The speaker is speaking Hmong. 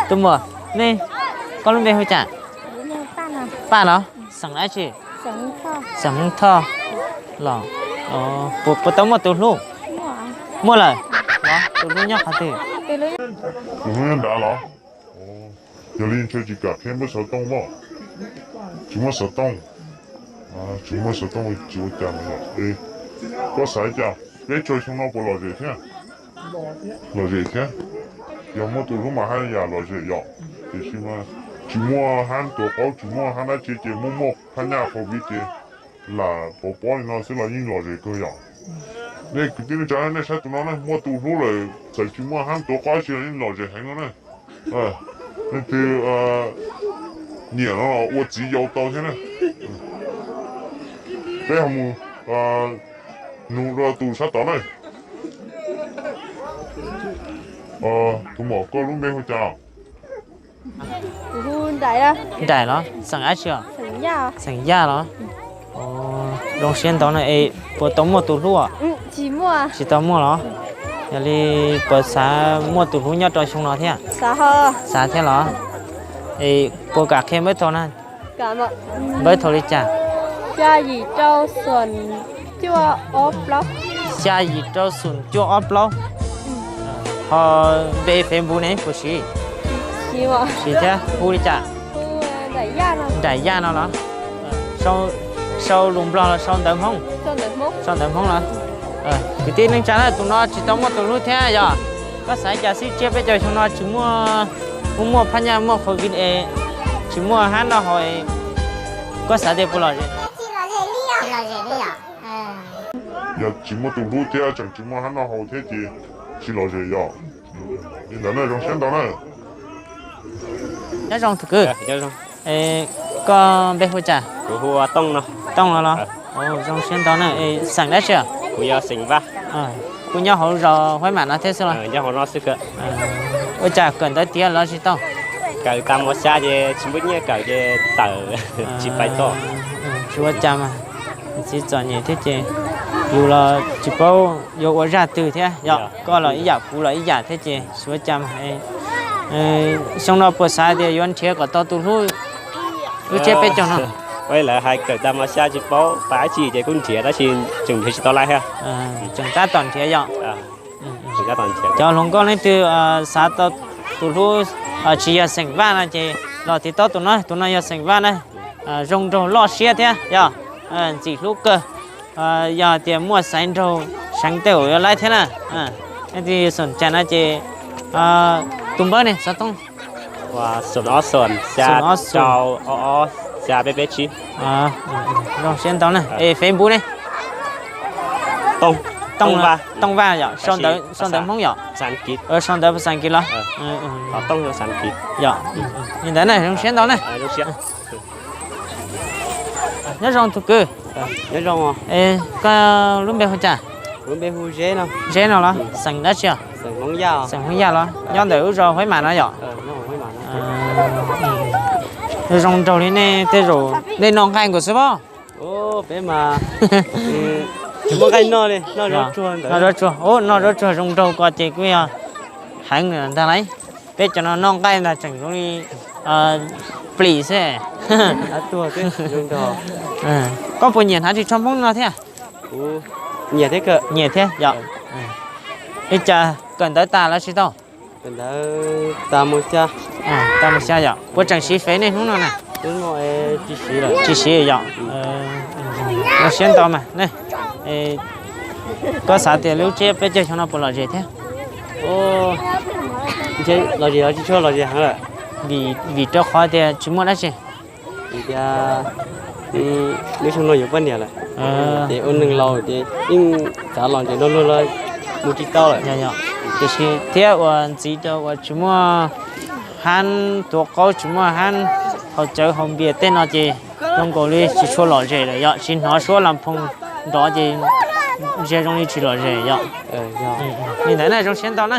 Tus muam, nej, koj lub npe hu cas? Paj los? Xeem dab tsi? Xeem Hmoob Thoj los? Puas tau muaj tus hlub? Muaj lawm. Tus hlub nyob qhov twg? Tus hlub nyob nrad los? Yog li ntshe tsis kam qhia npawb xov tooj mog. Tsis muaj xov tooj. Tsis muaj xov tooj tsis ua cas no. Koj xav cas, peb caug xyoo no puas lom zem thiab? Lom zem thiab. Yog muaj tus hlub mas haj yam lom zem yom. Tiam sis mas tsis muaj hab tuav qaub tsis muaj hab dab tsi ces muaj muaj phab nyaj qhov viv ces lam pov pob li no xwb los yeej lom zem kawg yom. Nej kwv tij neej tsa, nej saib tus no na, muaj tus hlub lawm txawm tsis muaj hab tuav qaub tsi los yeej lom zem heev no na. Nej twg nyiam no los ua txiv yau tau thiab na. Peb ho mus nug rau tus sab tod na. Tus muam, koj lub npe hu cas? Nraim los? Xeem dab tsi os? Xeem Yaj los? Zoo siab ntau na. Es puas tau muaj tus hlub? Tsis tau muaj los? Yog li puas xav muaj tus hlub nyob rau xyoo no thiab? Xav thiab los? Es puas kam qhia npawb tau na? Npawb tau li cas? Xya yim rau xoom cuaj ob plaub. Ho npe Facebook ne puas siv? Siv thiab. Hu li cas? Nraim Yaj no los? Sau lus Nplog los sau ntawv Hmoob? Sau ntawv Hmoob los? Kwv tij neej tsa na, tus no tsis tau muaj tus hlub thiab yog koj xav cas xwb, tsiab peb caug xyoo no tsis muaj, muaj muaj phab nyaj muaj qhov viv es tsis muaj hab noj haus, koj xav tias puas lom zem? Yog tsis muaj tus hlub thiab tseem tsis muaj hab noj haus thiab ces tsis lom zem yom. Li ntawd na, zoo siab ntau na. Nyob zoo tus kwv. Koj npe hu cas? Tooj no los? Zoo siab ntau na. Xeem dab tsi? Kuj nyob hauv zos Huaib Mam no thiab xwb los? Ua cas kawm ntawv tiav los tsis tau? Kawm tas mos xya ces tsis muaj nyiaj kawm ces tawm, tsis pais tod. Tsis ua cas mas, txiv txom nyem thiab ces yus los tsis paub yuav ua zaj twg thiab yom, koj los ib yam kuv los ib yam thiab ces tsis ua cas mas. Xyoo no puas xav tias yuav nrhiav kom tau tus hlub lub tsiab peb caug no? Lawv hais kawm tas mos xya tsis paub pab dab tsi ces kuj nrhiav tab sis tseem nrhiav tsis tau lawm thiab. Tseem tab tom nrhiav yom. Cov hluas nkauj leej twg xav tau tus hlub tsis yog xeem Vaj no ces los tiv tauj tus no, tus no yog xeem Vaj na. Zoo nraug loj siab thiab yog ntxim hlub kawg. Yog tias muaj xaiv nraug seev tej uas yuav laib thiab na, leej twg xom cas no ces tus npawb ne, xov tooj. Xoom ob xoom xya rau ob ob xya peb peb tsib. Zoo siab ntau na. Es Facebook ne? Tooj Vaj yom, sau ntawv Hmoob yom? Sau ntawv phas xas As kiv los? Yog li ntawd na, zoo siab ntau na. Nyob zoo tus kwv. Koj lub npe hu cas? Zeb no los? Xeem dab tsi? Xeem Hmoob Yaj los? Nyob ntawm lub zos Huaib Mam no yom? Zoo nraug li nej tej zaum nej noj nqaij nkaus xwb pob? Peb mas tsis muaj nqaij noj li, noj zaub tsuag. Noj zaub tsuag zoo nraug ko ces kuj yog heev ntag lauj. Peb cov no noj nqaij ntag tseem zoo li plis xwb. Koj puas nyiam hnav ris tsho Hmoob no thiab? Nyiam thiab yom. Li cas kawm ntawv tas los tsis tau? Tas mus xya yom. Puas tseem siv fev niaj hnub no na? Tsis siv yom. Zoo siab ntau mas. Koj xav tias lub tsiab peb caug xyoo no puas lom zem thiab? Lom zem los tsis tshua lom zem heev lawm. Vim rau qhov tias tsis muaj dab tsi. Vim tias lub xyoo no yuav poj niam lawm, ces ua neeg laus ces yeej xav los ntsem nrog luag los mus tsis tau lawm. Tiam sis thiab ua ntxiv rau uas tsis muaj hab tuav qaub tsis muaj hab haus cawv haus npias tej no ces zoo nkaus li tsis tshua lom zem lawm yom, tsis hnov suab las phoos nrov ces ntsia zoo li tsis lom zem yom. Li ntawd na, zoo siab ntau na.